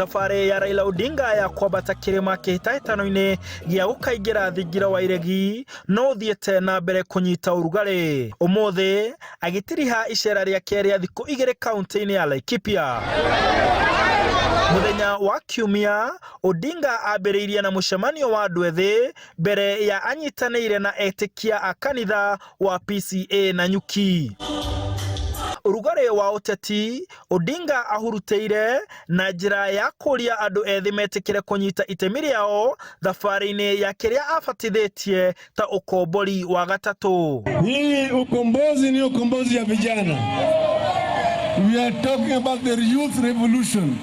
Thabarĩ ya Raila Odinga ya kwambata kĩrĩma kĩhĩtahĩtano-inĩ gĩa gũkaingĩra thingira wa iregi no ũthiĩte na mbere kũnyita ũrugarĩ. Ũmũthĩ agĩtiriha icera rĩake rĩa thikũ igĩrĩ kaunti-inĩ ya Laikipia. Mũthenya wa Kiumia, Odinga ambĩrĩirie na mũcemanio wa andũ ethĩ mbere ya anyitanĩire na etĩkia a kanitha wa PCA Nanyuki. Ũrugarĩ wa ũteti, Odinga ahurutĩire na njĩra ya kũria andũ ethĩ metĩkĩre kũnyita itemi rĩao thabarĩ-inĩ ya kĩrĩa abatithĩtie ta ũkombori wa gatatũ. Hii ukombozi ni ukombozi ya vijana. We are talking about the youth revolution.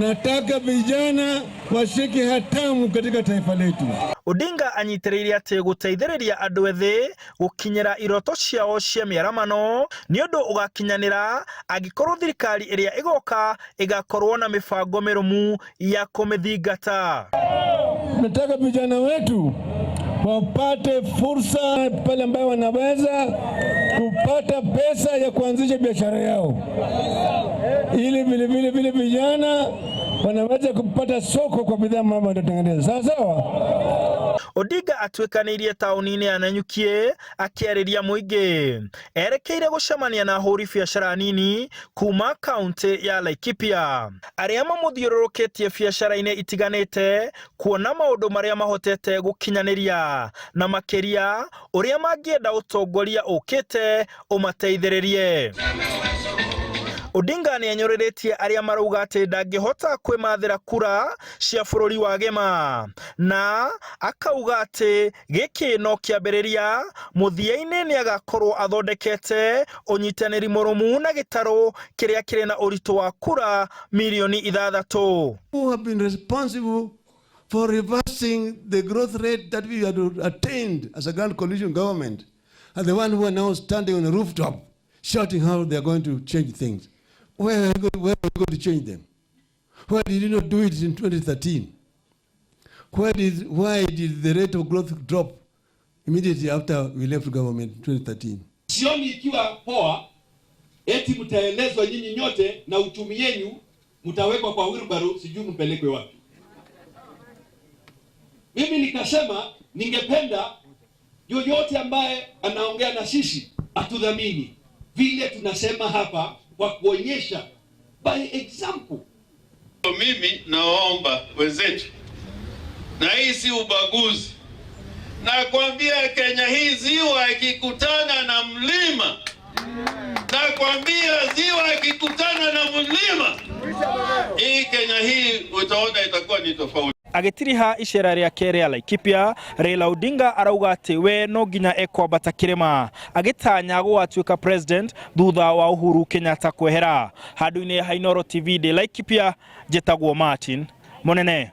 Nataka vijana washike hatamu katika taifa letu. Odinga anyitĩrĩire atĩ gũteithĩrĩria andũ ethĩ gũkinyĩra iroto ciao cia mĩaramano nĩ ũndũ ũgakinyanĩra angĩkorwo thirikari ĩrĩa ĩgoka ĩgakorwo na mĩbango mĩrũmu ya kũmĩthingata. Nataka vijana wetu wapate fursa pale ambayo wanaweza kupata pesa ya kuanzisha biashara yao, ili vile vile vile vijana wanaweza kupata soko kwa bidhaa mama watatengeneza. Sawa sawa. Odinga atuĩkanĩirie taũni-inĩ ya Nanyuki akĩarĩria mũingĩ erekeire gũcemania na ahũri biacara nini kuma kaunti ya Laikipia arĩa mamũthiũrũrũkĩtie biacara-inĩ itiganĩte kuona maũndũ marĩa mahotete gũkinyanĩria na makĩria ũrĩa mangĩenda ũtongoria ũkĩte ũmateithĩrĩrie. Odinga nĩ anyũrũrĩtie arĩa marauga atĩ ndangĩhota kwĩmathĩra kura cia bũrũri wa gĩma na akauga atĩ gĩkĩ no kĩambĩrĩria, mũthia-inĩ nĩ agakorwo athondekete ũnyitanĩri mũrũmu na gĩtarũ kĩrĩa kĩrĩ na ũritũ wa kura mirioni ithathatũ. Who have been responsible for reversing the growth rate that we had attained as a grand coalition government are the one who are now standing on the rooftop shouting how they are going to change things. Where are you going to change them? Why did you not do it in 2013? Why did the rate of growth drop immediately after we left government in 2013? Sioni ikiwa poa eti mtaelezwa nyinyi nyote na uchumi yenu mtawekwa kwa wheelbarrow, sijui mpelekwe wapi. Mimi nikasema ningependa yoyote ambaye anaongea na sisi atudhamini vile tunasema hapa kwa kuonyesha by example. Mimi nawaomba wenzetu, na hii si ubaguzi, nakwambia Kenya hii ziwa ikikutana na mlima, nakwambia ziwa ikikutana na mlima, hii Kenya hii utaona itakuwa ni tofauti. Agĩtiriha icera rĩake rĩa Laikipia, Raila Odinga arauga atĩ we no nginya ekwambata kĩrĩma agĩtanya gũgatuĩka president thutha wa Uhuru Kenyatta kwehera. Handũ-inĩ ha Inooro TV ndĩ Laikipia, njĩtagwo Martin Mũnene.